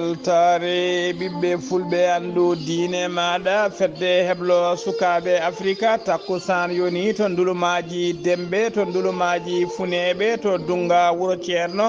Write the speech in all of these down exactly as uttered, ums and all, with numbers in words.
Weltaare ɓiɓɓe fulɓe, anndu diine maaɗa, fedde heblo sukaaɓe Afrika, takkusaan yoni to ndulumaaji Dembe, to ndulumaaji Funeeɓe, to Dunnga wuro Ceerno,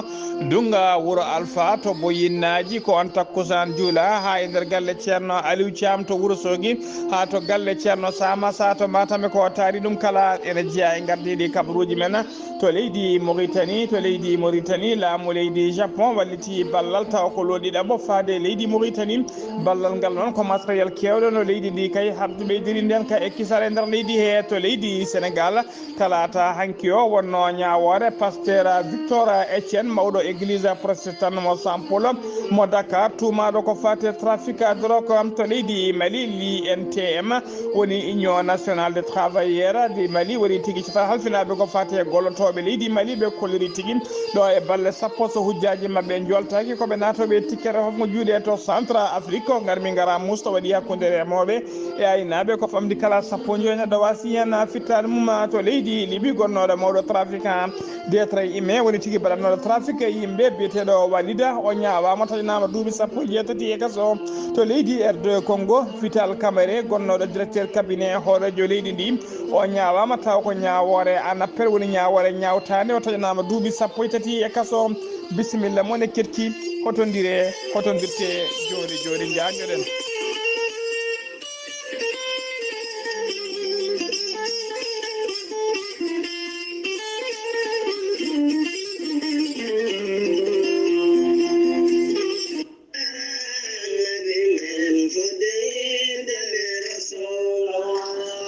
Dunnga wuro Alfa, to Boyinnaaji, ko on takkusaan juula haa e nder galle Ceerno Aliw Caam to Wuro Soogi, haa to galle Ceerno Saama Saa to Matam, ko taari ɗum kala ene jeyaa e ngardiiɗi kabaruuji men. To leydi Moritani, to leydi Moritani, laamu leydi Japon walliti ballal tawa ko looɗi ɗaɓɓo faade leydi Moritani. Ballal ngal noon ko matériel keewɗo no leydi ndi kay habdi ɓeydiri nden ka e kisal e nder leydi he. To leydi Senegal, talaata hanki o wonno ñaawoore pasteur Victor Etienne, mawɗo église protestant mo Sampol mo Dakar, tuumaaɗo ko faate trafic drogue to leydi Mali. Li N T M woni Union Nationale des Travailleurs du Mali, woni tigi cifata halfinaaɓe ko faate gollotooɓe leydi Mali. Ɓe kolliri tigi ɗo e balle sappo so hujjaaji maɓɓe njoltaaki, ko ɓe naatooɓe e tikkere hof mo juuɗe to Centre Afrique. Ko ngarmi ngara musto waɗi hakkunde remooɓe e aynaaɓe, ko famɗi kala sappo e joy neɗɗo waasi heen fittaandu mum to leydi Libi. Gonnooɗo mawɗo trafiquant Deetre ime woni tigi baɗannooɗo trafic e yimɓe biyeteeɗo Walida, o ñaawaama, taƴanaama duuɓi sappo e jeetati e kaso. To leydi R deux Congo, Vital Kamerhe, gonnooɗo directeur cabinet hooreejo leydi ndi, o ñaawaama tawa ko ñaawoore en appel, woni ñaawoore ñaawtaande, o taƴanaama duuɓi sappo e tati e kaso. Bisimilla mon e keɗki, hotondire, hotondirte jooni jooni, njaajnoɗen.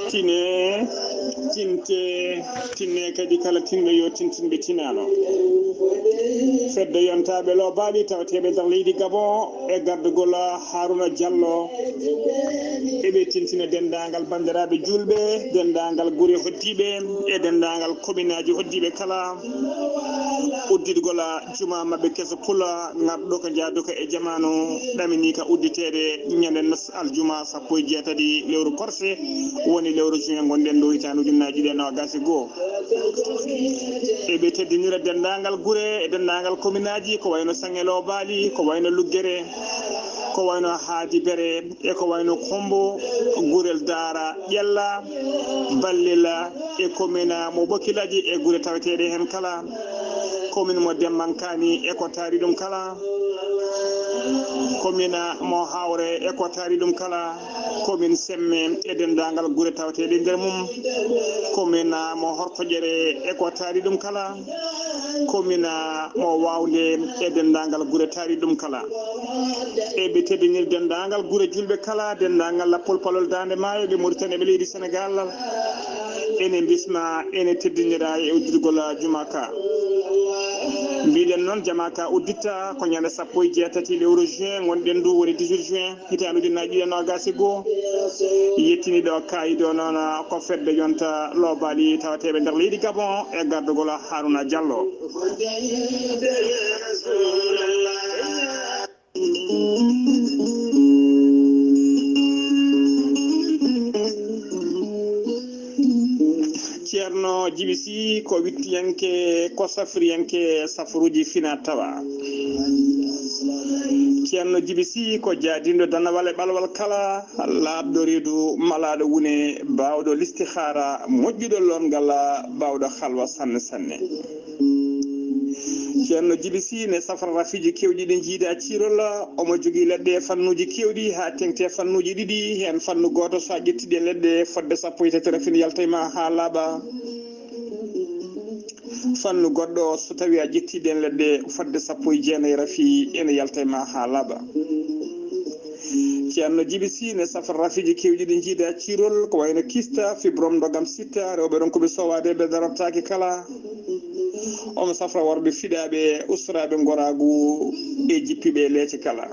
Tine, tinte, tinne kadi kala tinɗo yo tintin ɓe tinaano. Fedde yontaaɓe loobaali tawateeɓe nder leydi Gabon e gardugol Haruna Diallo. Eɓe tintina denndaangal banndiraaɓe juulɓe, denndaangal gure hoddiiɓe e denndaangal kominaaji hoddiiɓe kala. Udditgol juma maɓɓe keso pula ŋarɗo ko jaaduka e jamaanu ɗamini ka udditeede ñande nas aljuma sappo e jeetati lewru korse woni lewru juin ngonɗen ɗo hitaande ujunnaji ɗiɗi e nogas e goo. Eɓe teddinira denndaangal gure e denndaangal kominaaji ko wayno Saŋe Loobaali, ko wayno Luggere, ko wayno Haadi Bere e ko wayno Kombo, Gurel Daara, Ƴella, Ballila e komina mo Ɓokilaji e gure taweteeɗe heen kala, komin mo Dembankaani e ko taari ɗum kala, komina mo Hawre e ko taari ɗum kala, komin Semme e denndaangal gure taweteeɗe nder mum, komina mo Hortoƴere e ko taari ɗum kala, komina mo Wawnde e denndaangal gure taari ɗum kala. Eɓe teddinir denndaangal gure juulɓe kala, denndaangal lappol palol Daande Maayo, ɓe Mauritanie, ɓe leydi Senegal. Ene bisma, ene teddinira e uddirgol juma ka. Mbiɗen noon, jama ka udditta ko ñande sappo e jeetati lewru juin, ngonɗen ndu woni dix-huit juin, hitaande ujunnaji ɗiɗi e nogas e goo. Yettini ɗo kaayido noon ko fedde yonta loobaali tawateeɓe nder leydi Gabon e gardugol Haruna Diallo. Ceerno Jibi Sy ko wittiyanke, ko safriyanke safaruuji fina tawa. Ceerno Jibi Sy ko jaadinɗo danawal e ɓalwal kala, laaɓɗo reedu, malaaɗo wune, baawɗo listihaara, moƴƴuɗo lorngal, baawɗo halwa sanne sanne. Ceerno Jibi Sy ne safra rafiiji keewɗi ɗi jiida ciirol, omo jogii leɗɗe e fannuuji keewɗi haa teŋti e fannuuji ɗiɗi, heen fannu gooto so a ƴettii ɗeen leɗɗe fodde sappo e tati rafi ne yalta e ma haa laaɓa. Fannu goɗɗo so tawii a ƴettii ɗeen leɗɗe fodde sappo e jeenayi rafi ene yalta e ma haa laaɓa. Ceerno Jibi Sy ne safra rafiiji keewɗi ɗi jiida ciirol, ko wayno kista, fibrom, ndogam sitta, rewɓe ronkuɓe sowaade ɓe darortaake kala. Omo safra worɓe fiɗaaɓe, ustoraaɓe ngoraagu e jippiiɓe e leece kala.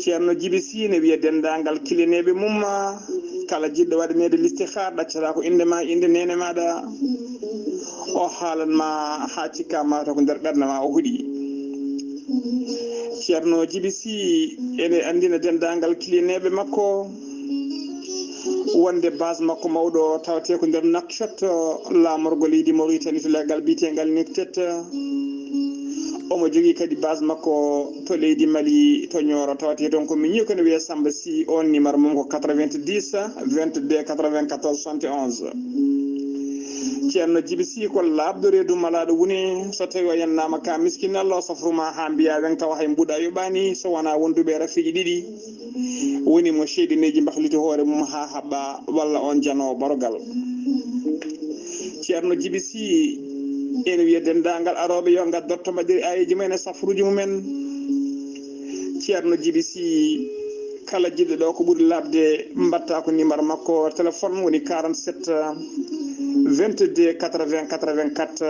Ceerno Jibi Sy ne wiya denndaangal kilineeɓe mum, kala jiɗɗo waɗaneede listihaar, ɗaccataa ko innde ma, innde neene maaɗa. O haalan ma haa cikka ma taw ko nder ɓernde ma o hoɗi. Ceerno Jibi Sy ene anndina denndaangal kilineeɓe makko wonde base makko mawɗo tawetee ko nder Nouakchott, laamorgo leydi Mauritanie to leggal biyeteegal Nouakchott. Omo jogii kadi base makko to leydi Mali, to Nioro, tawetee toon ko miñi, ko ne wiyee Samba Sy. On numéro mum ko quatre-vingt-dix, vingt-deux, quatre-vingt-quatorze, soixante et onze. Ceerno Jibi Sy ko laaɓɗo reedu malaaɗo wune, so tawii o yennaama ka miskin, Allah o safru ma haa mbiyaa weŋ tawa hay mbuuɗa yoɓaani, so wonaa wonduɓe e rafiiji ɗiɗi. Woni mo seyɗineeji mbahliti hoore mum haa haɓɓa, walla on janoowo barogal. Ceerno Jibi Sy, ene wiya denndaangal arooɓe yo ngaddoto mbaɗiri aayeeji mumen e safruuji mumen. Ceerno Jibi Sy, kala jiɗɗo ɗo ko ɓuri laaɓde, mbaɗta ko numéro makko téléphone woni quarante-sept vingt-deux quatre-vingts quatre-vingt-quatre,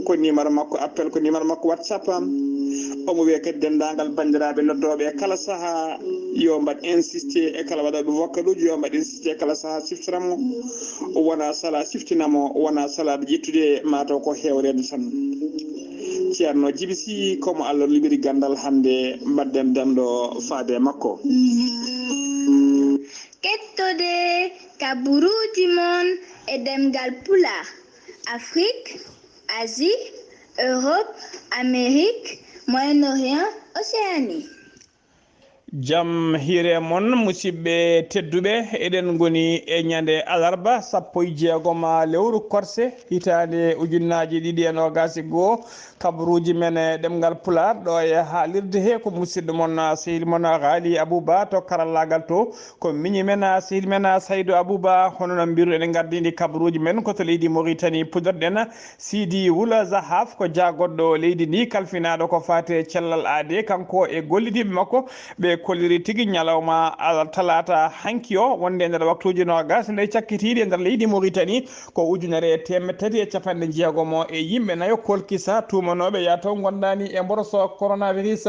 ko numéro makko appel, ko numéro makko WhatsApp. Omo wiya kadi denndaangal banndiraaɓe noddooɓe e kala sahaa yo mbaɗ insisté, e kala waɗooɓe vocaluuji yo mbaɗ insisté e kala sahaa siftora mo. Wona sala siftina mo, wona sala ƴettude, mataw ko heewreede tan. Ceerno Jibi Sy, ko mo Allah luɓiri ganndal, hannde mbaɗden denɗo faade e makko. Kettode kaburuuji mon e ɗemngal Pulaar, Afrik, Asie, Europe, Amérique, Moyen-Orient, Océanie. Jam hiire mon, musidɓe tedduɓe, eɗen ngoni e ñande alarba sappo e jeegom lewru korse, hitaande ujunnaaji ɗiɗi e noogaas e goo. Kabaruuji men e ɗemngal Pulaar ɗo e haalirde he ko musidɗo mon, sehil mon Ghali Abouba to karallaagal to. Ko miñi men, sehil men Saydou Abouba, hono no mbiruɗen, en ngardiindi kabaruuji men ko to leydi Mauritanie puɗɗorɗen. Sidi Wula Zahaf ko jaagoɗɗo leydi ndi, kalfinaaɗo ko faati e cellal aade, kanko e gollidiiɓe makko, ɓe kolliri tigi ñalawma al-, talaata hanki o, wonde e nder waktuuji noogaas e nayi cakkitiiɗi e nder leydi Mauritanie, ko ujunere e teemedde tati e capanɗe jeegom e yimɓe nayo kolkisa tuumanooɓe yataw ngondaani e mboroso coronavirus.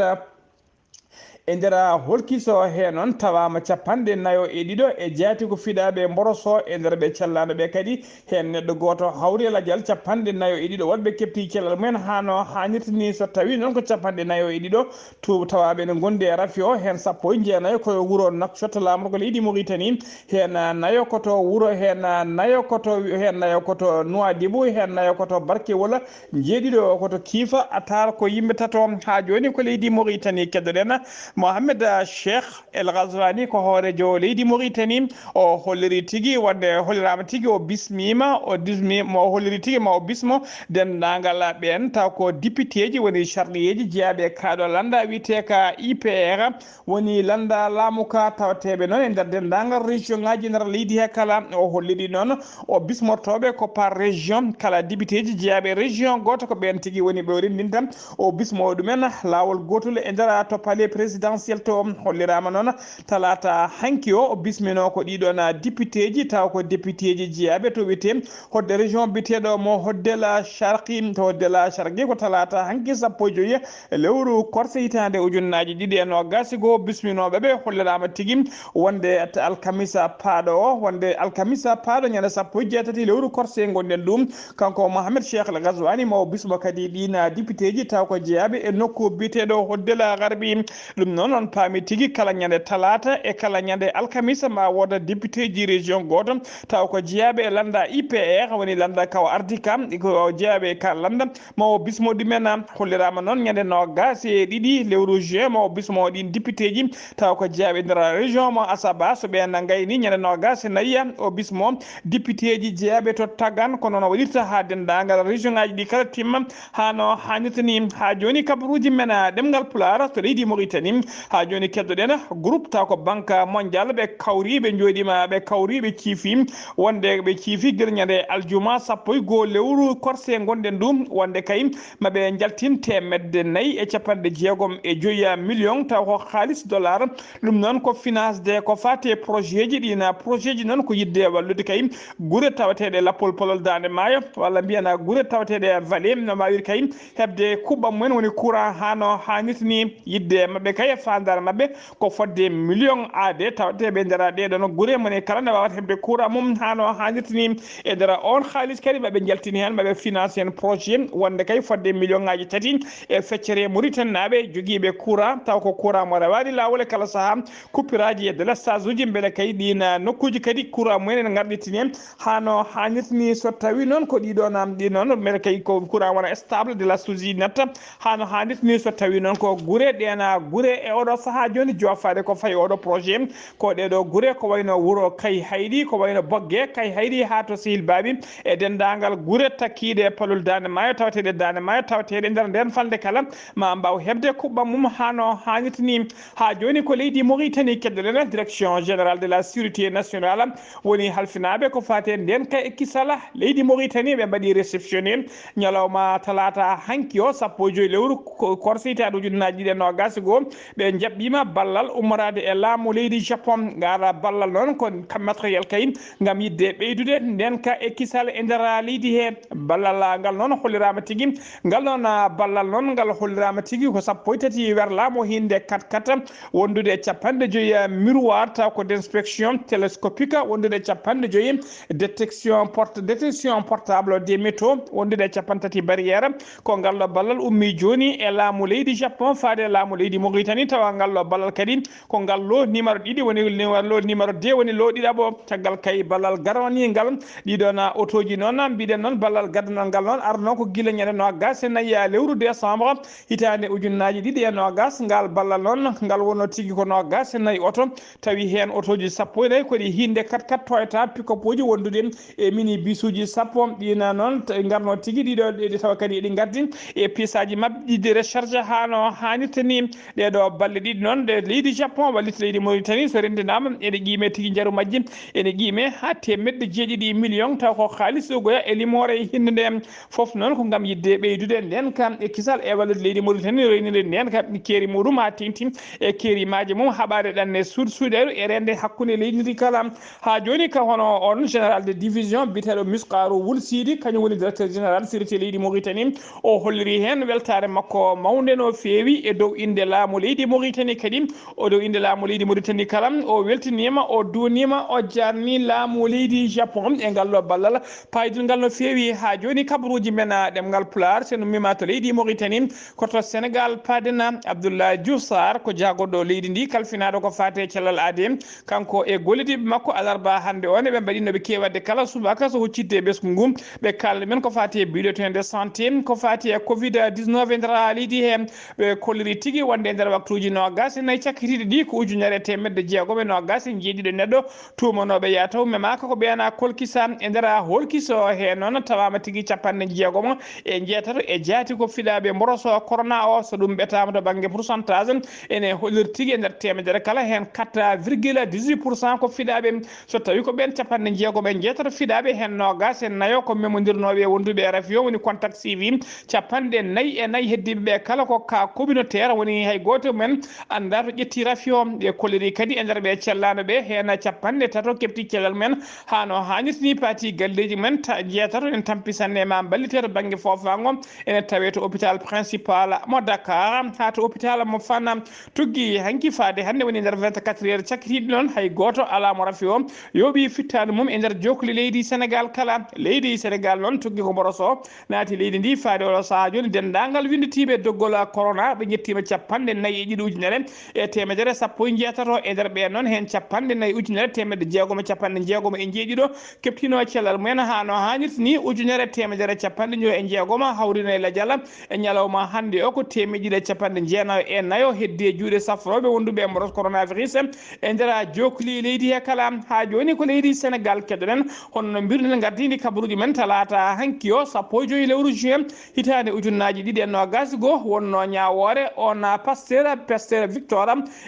E nder holkiso he noon, tawaama capanɗe nayo e ɗiɗo e jaati ko fiɗaaɓe mboroso e nder ɓe callaano ɓe kadi. Heen neɗɗo gooto hawri e lajal, capanɗe nayo e ɗiɗo woɗɓe keɓti cellal mumen haa no haanirta ni. So tawii noon ko capanɗe nayo e ɗiɗo tu-, tawaaɓe ene ngondi e rafi o, heen sappo e jeenayo ko e wuro Nouakchott, laamorgo leydi Mauritanie, heen nayo ko to wuro, heen nayo ko to, heen nayo ko to Nouadhibou, heen nayo ko to Barkewol, jeeɗiɗo ko to Kiifa, Atar, ko yimɓe tato. Haa jooni ko leydi Mauritanie keddoɗen. Mohamed Cheikh El Ghazouani ko hooreejo leydi Mauritanie. O holliri tigi wonde, holliraama tigi o bismiima, o dismi-, mo holliri tigi ma o bismo denndaangal ɓeen taw ko dipiteeji woni sarɗiyeeji jeyaaɓe e kaaɗo lannda wiyeteeka I P R. Woni lannda laamu ka tawateeɓe noon e nder denndaangal région ngaji nder leydi he kala. O holliri noon o bismortooɓe ko par région, kala dipiteeji jeyaaɓe e région gooto ko ɓeen tigi woni ɓe o renndinta. O bismo ɗumen laawol gootol e nder to palais présidentiel to. Holliraama noon talaata hanki o, o bismino ko ɗiɗon dipiteeji, taw ko dipiteeji jeyaaɓe to wiyetee Hodde région biyeteeɗo mo Hodde la Sharqi, to Hodde la Sharqi ko talaata hanki sappo e joyi lewru korse hitaande ujunnaaji ɗiɗi e noogaas e goo bisminooɓe ɓe holliraama tigi wonde alkamisa paaɗo o, wonde alkamisa paaɗo ñande sappo e jeetati lewru korse ngonɗen ɗum. Kanko Mohamed Cheikh El Ghazouani mo bismo kadi ɗiin dipiteeji taw ko jeyaaɓe e nokku biyeteeɗo Hodde la Garbi. Ɗum noon on paami tigi kala ñande talaata e kala ñande alkamisa ma wooda dipiteeji région gooto taw ko jeyaaɓe e lannda I P R, woni lannda ka o ardi ka, ko jeyaaɓe e ka lannda ma o bismo ɗumen. Holliraama noon ñande noogaas e ɗiɗi lewru juin ma o bismo ɗiin dipiteeji taw ko jeyaaɓe e nder région mo Asaba, so ɓeen ngayni ñande noogaas e nayi o bismo dipiteeji jeyaaɓe to Tagan, ko noon o waɗirta haa denndaangal région ngaji ɗi kala timma. Haa no haanirta ni, haa jooni kabaruuji men, ah, ɗemngal Pulaar to leydi Mauritanie. Haa jooni keddoɗen groupe taw ko Banque Mondiale, ɓe kawri, ɓe njooɗiima, ɓe kawri, ɓe ciifi wonde ɓe ciifi gila ñande aljuma sappo e goo lewru korse ngonɗen ɗum, wonde kay ma ɓe njaltin teemedde nayi e capanɗe jeegom e joyi million taw ko haalis dollar. Ɗum noon ko finance de ko faati e projet ji ɗi, na projet ji noon ko yiɗde wallude kay gure tawateeɗe lappol polol Daande Maayo, walla mbiyen gure tawateeɗe vallée, no mbaawir kay heɓde kuɓɓam mumen woni courant haa no haanirta ni. Yiɗde maɓɓe kay faandaare maɓɓe ko fodde million aade, tawte ɓe nder ɗee ɗoon gure, mo ne kala ne waawata heɓde courant mum haa no haanirta ni. E nder oon haalis kadi maɓe njaltini heen, maɓe finance heen projet wonde kay fodde million ngaaji tati e feccere Mauritanie naaɓe jogiiɓe courant, taw ko courant mo rewaani laawol e kala sahaa, coupure aji e délestage uji, mbele kay ɗiin nokkuuji kadi courant mumen ene ngarɗitini haa no haanirta ni. So tawi noon ko ɗiɗo nam ɗi noon, mbele kay ko courant wona stable, délestage uji natta haa no haanirta ni. So tawi noon ko gure ɗeena gure e oɗo sahaa jooni, jofaade ko fayi oɗo projet, ko ɗeɗo gure ko wayno wuro Kay Hayɗi, ko wayno Bogge Kay Hayɗi haa to Sehil Baabi, e denndaangal gure takkiiɗe e palol Daande Maayo, tawateeɗe Daande Maayo, tawateeɗe nder ndeen falnde kala, ma mbaaw heɓde kuɓɓam mum haa no haanirta ni. Haa jooni ko leydi Mauritanie keddorɗen, Direction Générale de la Sécurité Nationale woni halfinaaɓe ko faati e ndeen ka e kisala leydi Mauritanie. Ɓe mbaɗi réception ni ñalawma talaata hanki o, sappo e joy lewru ko-, korse hitaande ujunnaaji ɗiɗi e noogaas e goo. Ɓe njaɓɓiima ballal ummoraade e laamu leydi Japon. Ngaara ballal noon ko kam matériel kay ngam yiɗde ɓeydude ndeen ka e kisal e nder leydi he. Ballal ngal noon holliraama tigi. Ngal noon, ah, ballal noon ngal holliraama tigi ko sappo e tati werlaa mo hiinde kat kat wondude e capanɗe joyi, ah, miroir taw ko d'inspection télescopique wondude e capanɗe joyi détection porte-, détection portable des métaux wondude e capanɗe tati barrière. Ko ngal ɗo ballal ummi jooni e laamu leydi Japon faade e laamu leydi Mauritanie, tawa ngal ɗo ballal kadi ko ngal lo numéro ɗiɗi woni numéro, lo numéro deux woni lo ɗiɗaɓo. Caggal kay ballal garwaniingal ɗiɗon otooji noon, mbiɗen noon ballal gaddanal ngal noon arno ko gila ñande noogaas e nayi lewru décembre hitaande ujunnaaji ɗiɗi e noogaas. Ngal ballal noon ngal wonno tigi ko noogaas e nayi oto, tawi heen otooji sappo e nayi ko ɗi hiinde kat kat Toyota pick-up uji wondude e mini bisuuji sappo. Ɗiina noon t-, ngarno tigi ɗiɗo ɗi tawa kadi eɗi ngaddi e piisaaji maɓɓe ɗi de recharge haa no haanirta ni. Ɗeɗo balɗe ɗiɗi noon, ɗe leydi Japon wallitii leydi Mauritanie, so renndinaama, ene qiime tigi njaru majji, ene qiime haa teemedde jeeɗiɗi million, taw ko haalis ɗo goya e limoore e hinnde nde. Fof noon ko ngam yiɗde ɓeydude ndeen kam e kisal e wallude leydi Mauritanie, reynirde ndeen kam keeri muɗum haa teeŋti e keeri maaje mum, haɓaade ɗanne suud suuɗeeru e reende hakkunde leydi ndi kala. Haa jooni ka hono on général de division biyeteeɗo Musqaaru Wul Siidi, kañum woni directeur général sûreté leydi Mauritanie, o holliri heen weltaare makko mawnde no feewi e dow innde laamu leydi Mauritanie kadi, o dow innde laamu leydi Mauritanie kala. O weltiniima, o duwniima, o jaarni laamu leydi Japon e ngal ɗo ballal paydungal no feewi. Haa jooni kabaruuji men, ah, ɗemngal Pulaar, so en ummiima to leydi Mauritanie, ko to Sénégal paaden. Abdoulaye Diouf Sarr ko jaagorɗo leydi ndi, kalfinaaɗo ko faati e cellal aadee. Kanko e gollidiiɓe makko alarba hannde o ne, ɓe mbaɗi no ɓe keewi waɗde kala subaka so huccitde e ɓesngu ngu. Ɓe kaalani men ko faati e biɗoteende santé, ko faati e covid dix-neuf e nder leydi he. Ɓe kolliri tigi wonde e nder waktuuji noogaas e nayi cakkitiiɗi ɗi ko ujunere e teemedde jeegom e noogaas e jeeɗiɗo neɗɗo tuumanooɓe yataw memaaka ko ɓeena kolkisa. E nder holkiso he noon tawaama tigi capanɗe jeegom e jeetato e jaati ko fiɗaaɓe mboroso corona o. So ɗum ɓetaama to bannge pourcentage, ene holliri tigi e nder teemedere kala heen quatre virgule dix-huit pour cent ko fiɗaaɓe. So tawi ko ɓeen capanɗe jeegom e jeetato fiɗaaɓe, heen noogaas e nayo ko memondirnooɓe e wonduɓe e rafi o, woni contact suivi. Capanɗe nayi e nayi heddiiɓe ɓe kala ko cas communautaire, woni hay gooto men anndaa to ƴetti rafi o. Ɓe kolliri kadi e nder ɓe cellaano ɓe, heen capanɗe tato keɓti cellal men haa no haanirta ni, paati galleeji men ta-, jeetato en tampi sanne ma mballite to bannge foofaango. Ene tawee to hôpital principal mo Dakar, haa to hôpital mo Fann. Tuggi hanki faade hannde woni nder vingt-quatre heures cakkitiiɗi noon, hay gooto alaa mo rafi o yooɓi fittaandu mum e nder jookli leydi Sénégal kala. Leydi Sénégal noon tuggi ko mboroso naati leydi ndi faade oɗo sahaa jooni. Denndaangal winnditiiɓe doggol corona ɓe njettiima capanɗe nayi e ɗiɗi ujunere e teemedere sappo e jeetato. E nder ɓeen noon heen capanɗe nayi ujunere teemedde jeegom e capanɗe jeegom e jeeɗiɗo keɓtino cellal mumen haa no haanirta ni, ujunere teemedere capanɗe joyi e jeegom hawrino e lajal. E ñalawma hannde o ko teemeɗɗe ɗiɗi e capanɗe jeenayo e nayo heddi e juuɗe safrooɓe wonduɓe e mboros coronavirus e nder jookli leydi he kala. Haa jooni ko leydi Sénégal keddoɗen, hono no mbiruɗen gardini kabaruuji men talaata hanki o sappo e joyi lewru juin hitaande ujunnaaji ɗiɗi e noogaas e goo, wonno ñaawoore on pasteur, pasteur Victor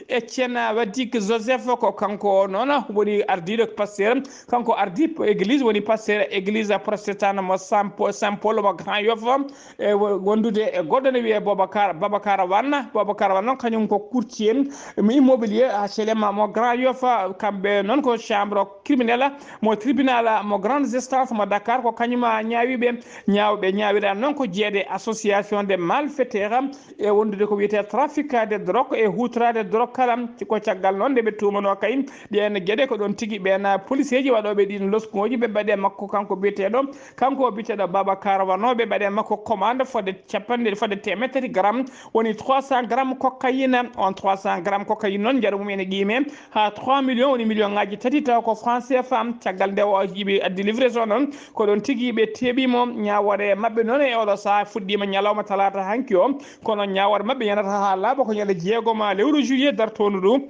Etienne Wadik Joseph, ko kanko noon woni ardiiɗo pasteur, kanko ardii église, woni pasteur église protestante mo Saint Paul, Saint Paul mo Grand Yoff, e wo-, wondude e goɗɗo ne wiyee Bobacar, Babacar Wane. Babacar Wane noon kañum ko courtier mo immobilier H L M mo Grand Yoff. Kamɓe noon ko chambre criminel mo tribunal mo grande instance mo Dakar, ko kañum ñaawi ɓe. Ñaawɓe ñaawira noon ko jeeɗe association de malfaiteurs e wondude ko wiyetee trafic de drogue e huutoraade drogue kala. Ko caggal noon nde ɓe tuumanoo kay ɗeen geɗe, ko ɗoon tigi ɓeen poliseeji waɗooɓe ɗiin loskooji ɓe mbaɗi e makko, kanko biyeteeɗo, kanko o biyeteeɗo Babacar Wano, ɓe mbaɗi e makko commande fodde capanɗe, fodde teemedde tati gramme, woni trois cents gramme cocaïne. On trois cents gramme cocaïne noon, njaru mum ene qiime haa trois millions, woni million ngaaji tati, taw ko franc C F A. Caggal nde o yiɓi addi livraison noon, ko ɗoon tigi ɓe teeɓi mo. Ñaawoore maɓɓe noon e oɗo sahaa fuɗɗiima ñalawma talaata hanki o, kono ñaawoore maɓɓe yanata haa laaɓa ko ñande jeegom lewru juillet dartoondu ndu,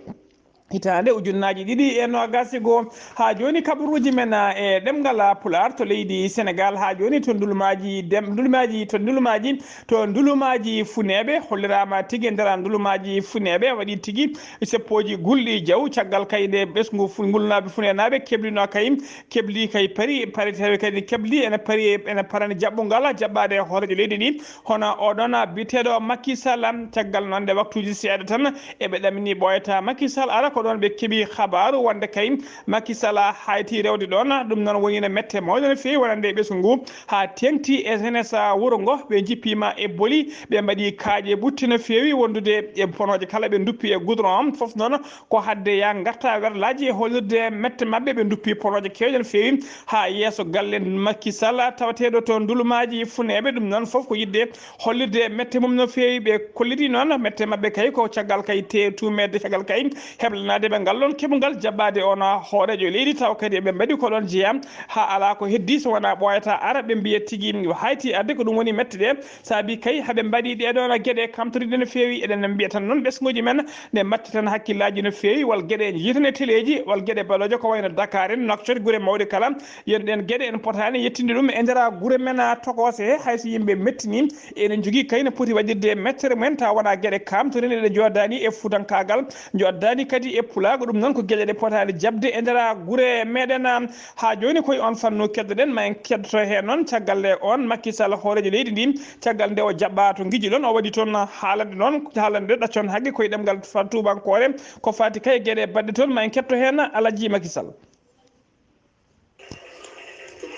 hitaande ujunnaaji ɗiɗi e noogaas e goo. Haa jooni kabaruuji men, ah, e ɗemngal, ah, Pulaar to leydi Senegaal. Haa jooni to ndulumaaji dem-, ndulumaaji, to ndulumaaji, to ndulumaaji funeeɓe holliraama tigi e nder ndulumaaji funeeɓe, waɗi tigi seppooji gulɗi jaw. Caggal kay nde ɓesngu fu-, ngulnaaɓe funeenaaɓe keblino kay, kebli kay pari, pariteeɓe kadi kebli ene pari, ene parani jaɓɓungal jaɓɓaade e hooreejo leydi ndi. Hono oɗon biyeteeɗo Macky Sall, caggal noon nde waktuuji seeɗa tan eɓe ɗamini ɓooyata Macky Sall ara, ko ɗoon ɓe keɓi habaaru wonde kay Macky Sall hayti rewde ɗoon. Ɗum noon woni no mette mawɗo no feewi wonande e ɓesngu ngu, haa teeŋti e jeunesse wuro ngo. Ɓe njippiima e boli, ɓe mbaɗi kaaƴe ɓutti no feewi wondude e ponooje kala, ɓe nduppi e goudron o. Fof noon ko hadde ya ngarta werlaaji e hollirde mette maɓɓe, ɓe nduppi ponooje keewɗe no feewi haa yeeso galle Macky Sall tawateeɗo to ndulumaaji funeeɓe. Ɗum noon fof ko yiɗde hollirde mette mum no feewi. Ɓe kolliti noon mette maɓɓe kay ko caggal kay te tuumeede, caggal kay heblanaade ɓe ngal ɗoon keɓungal jaɓɓaade on hooreejo leydi, tawa kadi eɓe mbaɗi ko ɗoon jeyaa haa alaa ko heddii so wonaa ɓooyata ara, ɓe mbiya tigi hayti arde. Ko ɗum woni mette ɗe, saabi kay haɓe mbaɗi ɗee ɗoon geɗe kamtoriiɗe no feewi. Eɗen mbiya tan noon ɓesnguuji men nde mbaɗti tan hakkillaaji no feewi, wal geɗe njiyten e teleeji, wal geɗe baɗooje ko wayno Dakar en, Nouakchott, gure mawɗe kala. Yen ɗeen geɗe en potaani yettinde ɗum e nder gure men, a, tokoose he, hay so yimɓe mettini, ene njogii kay no poti waɗirde e mettere mumen, tawa wonaa geɗe kaamtoriiɗe ɗe njoodaani e fuutankaagal, njoodaani kadi e pulaagu. Ɗum noon ko geɗe ɗe potaani jaɓde e nder gure meɗen, a, haa jooni. Koye on fannu keddoɗen, ma en keddoto heen noon caggal nde on Macky Sall hooreejo leydi ndi, caggal nde o jaɓɓaa to Ngijilon, o waɗi toon haalande noon, haalande ɗaccon hakke koye ɗemngal fa-, tuubankoore, ko faati kay geɗe baɗɗe toon, ma en ketto heen Alhaji Macky Sall.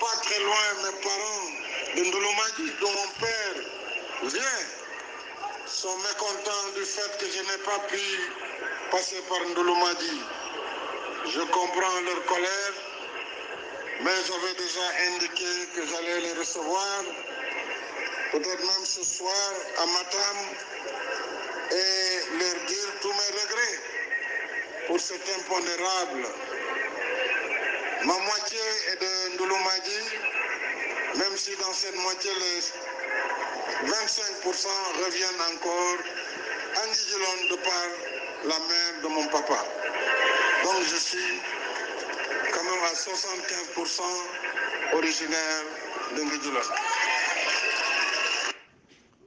Pas très loin, mes parents de Ndouloumadji, dont mon père vient, sont mécontents du fait que je n'ai pas pu passer par Ndouloumadji. Je comprends leur colère, mais j'avais déjà indiqué que j'allais les recevoir, peut-être même ce soir à Matam, et leur dire tous mes regrets pour cet impondérable. Ma moitié est de Ndouloumadji, même si dans cette moitié, les vingt-cinq pour cent reviennent encore à Ngidjilon de par la mère de mon papa. Donc je suis quand même à soixante-quinze pour cent originaire de Ngidjilon.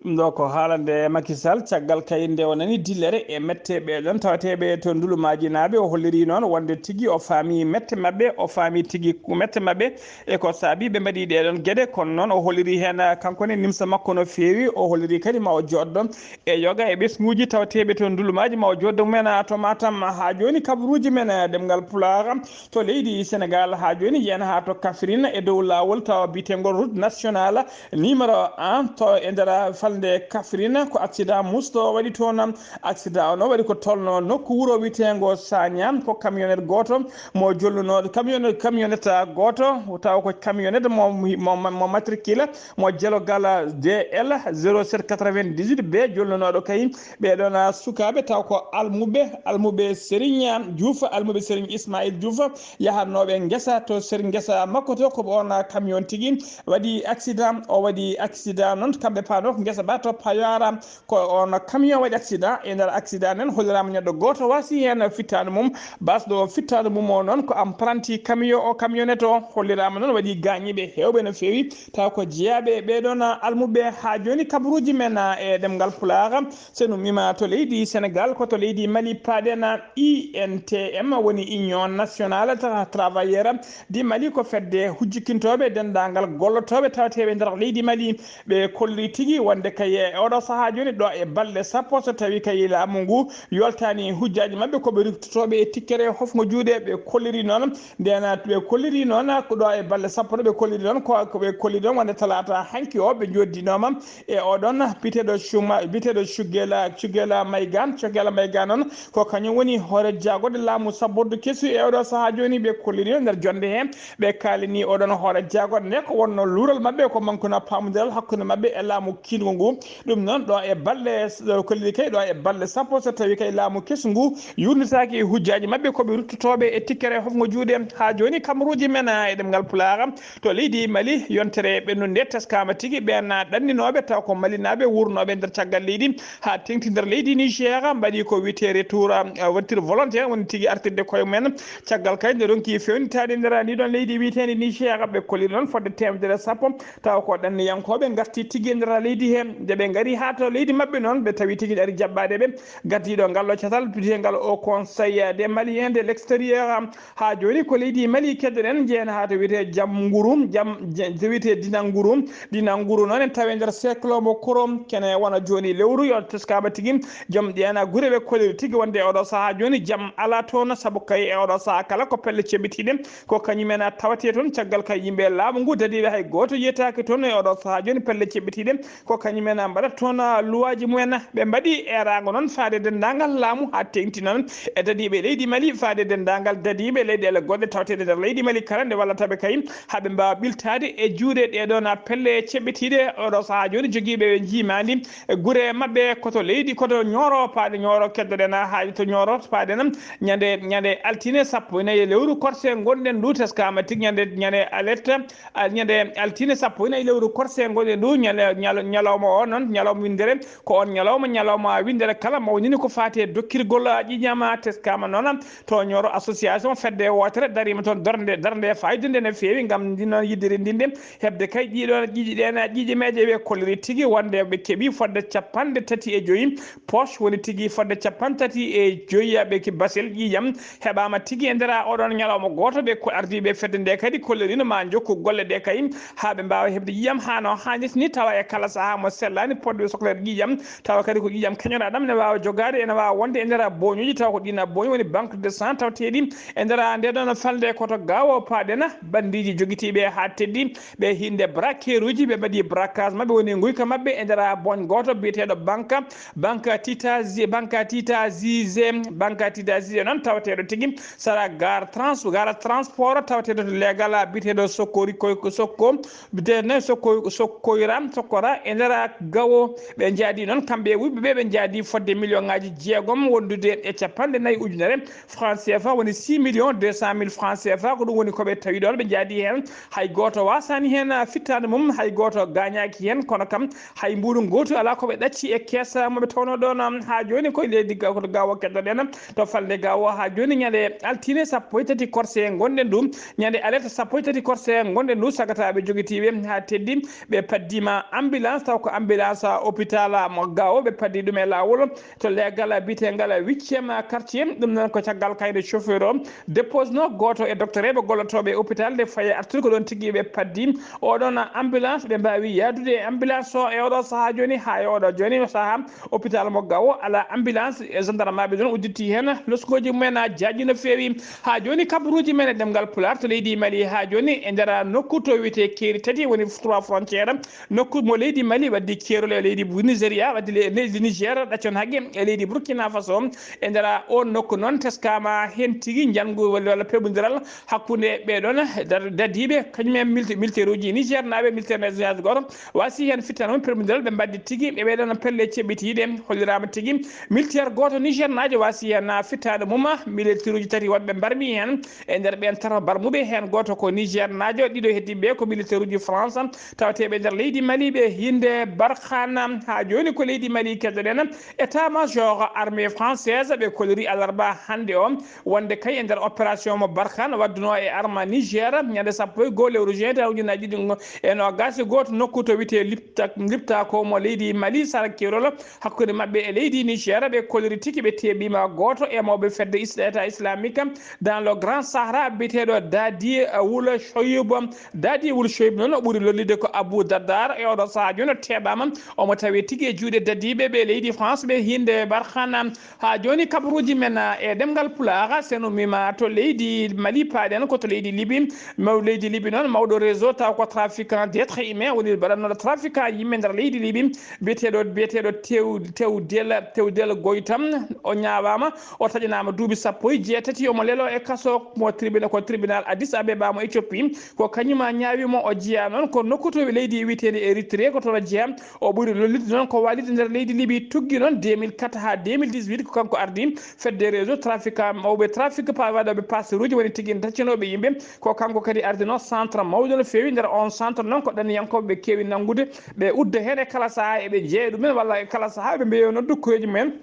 Ɗum ɗo ko haalande Macky Sall, caggal kay nde o nani dillere e mette ɓee ɗon tawateeɓe to Ndulumaaji naaɓe. O holliri noon wonde tigi o faami mette maɓɓe, o faami tigi mette maɓɓe e ko saabi ɓe mbaɗi ɗee ɗon geɗe. Kono noon o holliri heen kanko ne nimsa makko no feewi. O holliri kadi ma o jooɗɗo e yoga e ɓesnguuji tawateeɓe to Ndulumaaji, ma o jooɗɗo mumen to Matam. Haa jooni kabaruuji men ɗemngal Pulaar to leydi Senegaal, haa jooni yen haa to Kaffrine e dow laawol tawa biyetengol route nationale numéro un to e nder falnde Kaffrine. Ko accident musɗo waɗi toon. Accident o no waɗi ko tolno nokku wuro wiyeteengo Sagna. Ko camionnette gooto mo jolnunooɗo, camionnette, camionnette gooto, tawa ko camionnette mo, mo, mo matricule mo Jelogal D L zéro sept quatre-vingt-dix-huit B, jolnunooɗo kay ɓee ɗoon sukaaɓe, taw ko almuɓe, almuɓe Serigne Diouf, almuɓe Serigne Ismaïl Diouf, yahatnooɓe ngesa to ser-, ngesa makko to. Ko oon camion tigi waɗi accident. O waɗi accident noon, kamɓe paanoo ko ngesa ba to Payoara. Ko oon camion waɗi accident. E nder accident nen, holliraama neɗɗo gooto waasi heen fittaandu mum. Baasɗo fittaandu mum o noon ko apprenti camion o, camionnette o, holliraama noon waɗi gaañiiɓe heewɓe no feewi, taw ko jeyaaɓe e ɓee ɗoon almuɓe. Haa jooni kabaruuji men e ɗemngal Pulaar, so en ummiima to leydi Senegaal, ko to leydi Mali paaɗen. I N T M woni Union Nationale Tra-, Travailleur du Mali, ko fedde hujjikintooɓe denndaangal gollotooɓe tawateeɓe nder leydi Mali. Ɓe kolliri tigi wonde Kay e oɗo sahaa jooni ɗo e balɗe sappo, so tawi kay laamu ngu yoltaani hujjaaji maɓɓe, ko ɓe ruftotooɓe e tikkere hofngo juuɗe. Ɓe kolliri noon, ndena ɓe kolliri noon ko ɗo e balɗe sappo ɗo ɓe kolliri noon, ko ko ɓe kolliri noon wonde talaata hanki o ɓe njoddinooma e oɗon biteɗo Chuma, biteɗo Chugela, Chugela Mayga. Chugela Mayga noon ko kañum woni hoore jaagorɗe laamu sabbordu kesu e oɗo sahaa jooni. Ɓe kolliri noon nder jonde he, ɓe kaalini oɗon hoore jaagorɗe nde ko wonno luural maɓɓe ko mankuna paamondiral hakkunde maɓɓe e laamu kiingo ngu. Ɗum noon ɗo e balɗe, ɗo kolliri kay ɗo e balɗe sappo, so tawi kay laamu kesu ngu yurnitaaki e hujjaaji maɓɓe, ko ɓe ruttotooɓe e tikkere hofngo juuɗe. Haa jooni kamaruuji men, ah, e ɗemngal Pulaar to leydi Mali, yontere ɓennunde teskaama tigi. Ɓeen ɗanninooɓe taw ko Malinaaɓe wurnooɓe nder caggal leydi haa teŋti nder leydi Niger mbaɗi ko wiyetee retour, ah, wontir volontaire, woni tigi artirde koye mumen. Caggal kay nde ronki fewnitaade nder ndi ɗon leydi wiyeteendi Niger, ɓe kolliri noon fodde teemedere sappo, tawa ko ɗanniyankooɓe ngarti tigi e nder leydi he. Nde ɓe ngari haa to leydi maɓɓe noon, ɓe tawi tigi ari jaɓɓaade ɓe. Gardiiɗo ngal ɗo catal biyetengal o Conseil des Maliens de l'extérieur, haa jooni ko leydi Mali keddoɗen, jeyen haa to wiyetee Jam Nguru, Jam, je, to wiyetee Dinanguru. Dinanguru noon en tawi nder cercle mo Koro, kene wona jooni lewru yo teskaama tigi. Joom ɗiyan gure ɓe kolliri tigi wonde oɗo sahaa jooni jam alaa toon, sabu kay e oɗo sahaa kala ko pelle ceɓɓitiiɗe ko kañumen tawetee toon. Caggal kay yimɓe laamu ngu dadiiɓe hay gooto yiyetaake toon e oɗo sahaa jooni pelle ceɓɓitiiɗe ko kañumen mbaɗata toon luwaaji mumen. Ɓe mbaɗi eeraango noon faade denndaangal laamu haa teeŋti noon e dadiiɓe leydi Mali, faade denndaangal dadiiɓe leyɗeele goɗɗe taweteeɗe nder leydi Mali kala nde wallata ɓe kay haa ɓe mbaawa ɓiltaade e juuɗe ɗee ɗoon pelle ceɓɓitiiɗe. Oɗo sahaa jooni jogiiɓe ɓe njiimaandi e gure maɓɓe ko to leydi, ko to Ñooro, paade Ñooro keddoɗen, haa to Ñooro paaden ñande, ñande altine sappo e nayi lewru korse ngonɗen ndu, teskaama tigi ñande, ñande alerte, al-, ñande altine sappo e nayi lewru korse ngonɗen ndu, ñale-, ñalo-, ñalawma o noon, ñalawma winndere, ko on ñalawma, ñalawma winndere kala mawnini ko faati e dokkirgol ƴiiƴam, teskaama noon to Ñooro association fedde wootere dariima toon darnde, darnde faayiida nde no feewi ngam ndin noon yiddiri ndinde heɓde kay ɗiɗon ƴiiƴe ɗen, ƴiiƴe meeje ɓe kolliri tigi wonde ɓe keɓi fodde capanɗe tati e joyi poche, woni tigi fodde capanɗe tati e joyi ɓe ke basel ƴiiƴam heɓaama tigi e nder oɗon ñalawma gooto. Ɓe ko ardiiɓe fedde nde kadi kollirino ma jokku golle ɗe kay haa ɓe mbaawa heɓde ƴiiƴam haa no haanirta ni, tawa e kala sahaa mo sellaani poɗɗo sokleede ƴiiƴam, tawa kadi ko ƴiiƴam keñoɗaa ɗam ne waawa jogaade, ene waawa wonde e nder booñuuji, tawa ko ɗiin booñi woni banque de sang tawateeɗi e nder nde ɗon falnde ko to Gaawo paaɗen. Banndiiji jogitiiɓe haa teddi, ɓe hinnde braqueruuji, ɓe mbaɗi braquage maɓɓe, woni nguyka maɓɓe e nder booñ gooto biyeteeɗo Banka, Banka Titazi, Banka Titazize, Banka Titazize noon tawateeɗo tigi sara gar trans-, gara transport tawateeɗo to leegal biyeteeɗo Sokkori koy, Sokko, biyeteeɗo Sokko, Sokkoyra, Sokkora e nder Gawo. Ɓe njaadi noon kamɓe e wuyɓe ɓe, ɓe njaadi fodde million ŋaaji jeegom wondude e capanɗe nayi ujunere franc C F A, woni six millions deux cent mille franc C F A. Ko ɗum woni ko ɓe tawi ɗoon, ɓe njaadi heen. Hay gooto waasaani heen fittaandu mum, hay gooto gaañaaki heen, kono kam hay mbuuɗu ngootu alaa ko ɓe ɗacci e kees mo ɓe tawnoo ɗoon. Haa jooni koye leydi ga-, ko Gaawo keddoɗen, to falnde Gaawo. Haa jooni ñande altine sappo e tati korse ngonɗen ɗum, ñande alerte sappo e tati korse ngonɗen ɗum, sagataaɓe jogitiiɓe haa teddi, ɓe paddiima ambulance, taw ko ambulance hôpital mo Gaawo, ɓe paddi ɗum e laawol to leegal biyeteegal huitième quartier. Ɗum noon ko caggal kayɗe chauffeur o déposno gooto e docteur ɓe gollotooɓe e hôpital nde fayi artude ko ɗoon tigi ɓe paddi oɗon ambulance, ɓe mbaawi yaadude e ambulance o e oɗo sahaa jooni. Haa e oɗo jooni sahaa hôpital mo Gaawo alaa ambulance, e gendarmeɓe ɗoon udditi heen loskooji mumen jaaji no feewi. Haa jooni kabaruuji men e ɗemngal Pulaar to leydi Mali haa jooni e nder nokku to wiyetee Keeri tati woni trois frontières. Nokku mo leydi Mali waddi keerol e leydi bu-, Nigeria, waddi le-, leydi Niger, ɗaccon haqqe e leydi Burkina Faso. E nder oon nokku noon teskaama heen tigi njanngu walla, walla peɓondiral hakkunde ɓee ɗoon dar-, dadiiɓe, kañum en milte-, militeeruuji Niger naaɓe, militeer Niger gooto waasi heen fittaandu mum peɓondiral ɓe mbaɗdi tigi e ɓee ɗoon pelle ceɓɓitiiɗe. Holliraama tigi militeer gooto Niger naajo waasi heen fittaandu mum, militeeruuji tati wonɓe mbarmi heen. E nder ɓeen tato barmuɓe, heen gooto ko Niger naajo, ɗiɗo heddiiɓe ko militeeruuji France tawateeɓe nder leydi Mali, ɓe hinnde Barkhane. Haa jooni ko leydi Mali keddoɗen, état major armée française ɓe kolori alarba hannde o wonde kay e nder opération mo Barkhane waddunoo e arma Niger ñande sappo e goo lewru juin taw ujunnaaji ɗiɗi e noogaas e gooto nokku to wiyetee Lipta, Lipta ko mo leydi Mali sara keerol hakkunde maɓɓe e leydi Niger. Ɓe kolori tigi ɓe teeɓiima gooto e mawɓe fedde is-, état islamique dans le Grand Sahara biyeteeɗo Dadi Wul Shoyib. Dadi Wul Shoyib noon o ɓuri lollude ko Abu Dadar e oɗo sahaa jooni o teema Bama, omo tawi tigi e juuɗe dadiiɓe ɓe leydi France ɓe hinde Barkhane. Haa jooni kabaruuji men e ɗemngal Pulaar, sen ummima to leydi Mali paaɗen ko to leydi Libi. Maw leydi Libi noon, mawɗo réseau taw ko trafiquant d'être humain woni mbaɗannooɗo trafiquant yimɓe nder leydi Libi, biyeteeɗo, biyeteeɗo Tew, Tewdel, Tewdel Goytam. O ñaawaama, o taƴanaama duuɓi sappo e jeetati, omo leloo e kaso mo tribunal, ko tribunal Addis Abeba mo Éthiopie. Ko kañum a ñaawi mo, o jeyaa noon ko nokku to leydi wiyeteendi Eritrea, ko toon o jeyaa. O ɓuri lollude noon ko waalide nder leydi Libi, tuggi noon deux mille quatre haa deux mille dix-huit, ko kanko ardi fedde réseau trafiquant mawɓe trafic pawaɗoɓe paseruji woni tigi ene taccinooɓe yimɓe. Ko kanko kadi ardi noon centre mawɗo no feewi. Nder on centre noon ko ɗanniyankooɓe ɓe keewi nanngude, ɓe udda heen e kala sahaa eɓe jeeya ɗumen walla e kala sahaa ɓe mbeyo noon dukkoyeeji mumen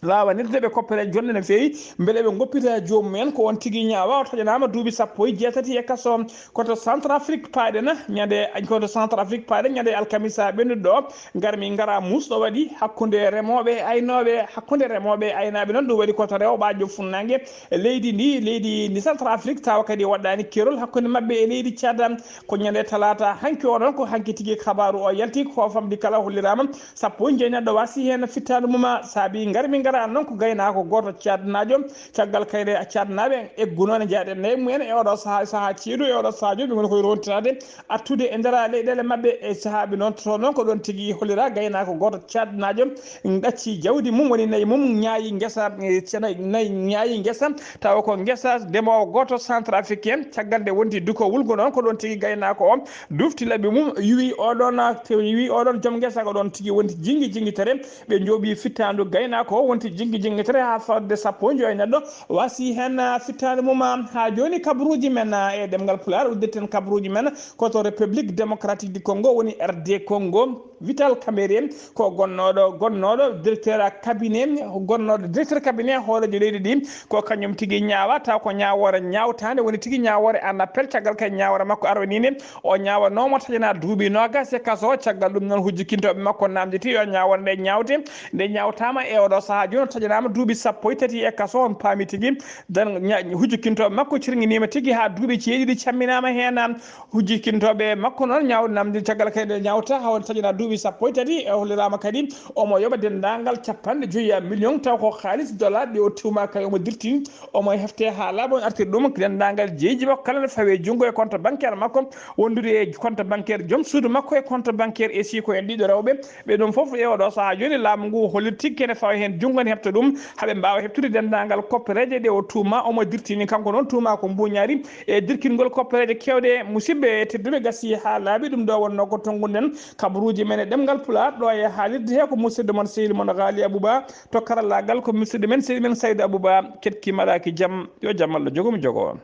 laawanirde ɓe koppere jonde no feewi, mbele ɓe ngoppita joomum en. Ko on tigi ñaawa, o taƴanaama duuɓi sappo e jeetati e kaso. Koto Centrafrique paaɗen ñande, koto Centrafrique paaɗen ñande alkamisa ɓennuɗo ɗo, ngarmi ngara muusɗo waɗi hakkunde remooɓe e aynooɓe, hakkunde remooɓe e aynaaɓe noon, ɗum waɗi koto rewɓaajo funnaange leydi ndi, leydi ndi Centrafrique, tawa kadi waɗɗaani keerol hakkunde maɓɓe e leydi Tchad. Ko ñande talaata hanki o ɗon, ko hanki tigi kabaaru o yalti, ko famɗi kala holliraama. Sappo e jeenaɗo wasi heen fittaandu mum, saabi ngarmi ngara noon ko gaynaako gooto caadnaajo. Caggal kayre caadnaaɓe egguno ne jaaɗen nayi mumen e oɗo sahaa, sahaa ceeɗu e oɗo sahaa jooni ɓe ngoni koye rontinaade artude e nder leyɗeele maɓɓe e sahaaɓe noon. To noon ko ɗoon tigi hollira gaynaako gooto caadnaajo ɗacci jawdi mum, woni nayi mum ñaayi ngesa, eh, nayi, nayi ñaayi ngesa, tawa ko ngesa ndemoowo gooto centrafricain. Caggal nde wonti duko wulgo noon ko ɗoon tigi gaynaako o dufti laɓi mum, yuwi oɗon, yuwi oɗon joom ngesa ko ɗoon tigi wonti jingi jingitere. Ɓe njooɓi fittaandu gaynaako o wonti jingi jingitere haa fawde sappo e joy neɗɗo wasi heen fittaandu mum. Haa jooni kabaruuji men e ɗemngal Pulaar, uddirten kabaruuji men ko to République Démocratique du Congo woni R D Congo. Vital Kamerhe ko gonnooɗo, gonnooɗo directeur cabinet, gonnooɗo directeur cabinet hooreejo leydi ndi, ko kañum tigi ñaawa, taw ko ñaawoore ñaawtaande, woni tigi ñaawoore en appel. Caggal kay ñaawoore makko arwaniinde, o ñaawanooma taƴanaa duuɓi noogas e kaso. Caggal ɗum noon, hujjikintooɓe makko naamnditi yo ñaawoore nde ñaawte. Nde ñaawtaama e oɗo sahaa jooni, o taƴanaama duuɓi sappo e tati e kaso. On paami tigi, dan ña-, hujjikintooɓe makko cirŋiniima tigi haa duuɓi ceeɗiɗi camminaama heen. Hujjikintooɓe makko noon ñaaw-, naamndi caggal kay nde ñaawta, haa woni taƴanaa duuɓi sappo e tati. E holliraama kadi omo yoɓa denndaangal capanɗe joyi million, taw ko haalis dollar ɗi o tuuma kay omo dirti, omo hefte haa laaɓa, on artiri ɗum. Denndaangal jeeji makko kala ne fawe junngo e compte bancaire makko, wondude e compte bancaire joom suudu makko e compte bancaire e siko en ɗiɗo rewɓe. Ɓe ɗum fof e oɗo sahaa jooni laamu ngu hollitii kene fawa heen junngo ne heɓta ɗum, haa ɓe mbaawa heɓtude denndaangal koppereeje ɗe o tuuma. Omo dirtini kanko noon tuuma ko mbuuñaari e dirkingol koppereeje keewɗe. Musidɓe tedduɓe, gasi haa laaɓi, ɗum ɗo wonnoo ko tonnguɗen kabaruuji men e ɗemngal Pulaar ɗo e haalirde he. Ko musidɗo mon sehil mon Ghali Abouba, to karallaagal ko musidɗo men sehil men Saydou Abouba. Keɗki maɗaaki jam, yo jam Allah jogo mi jogo on.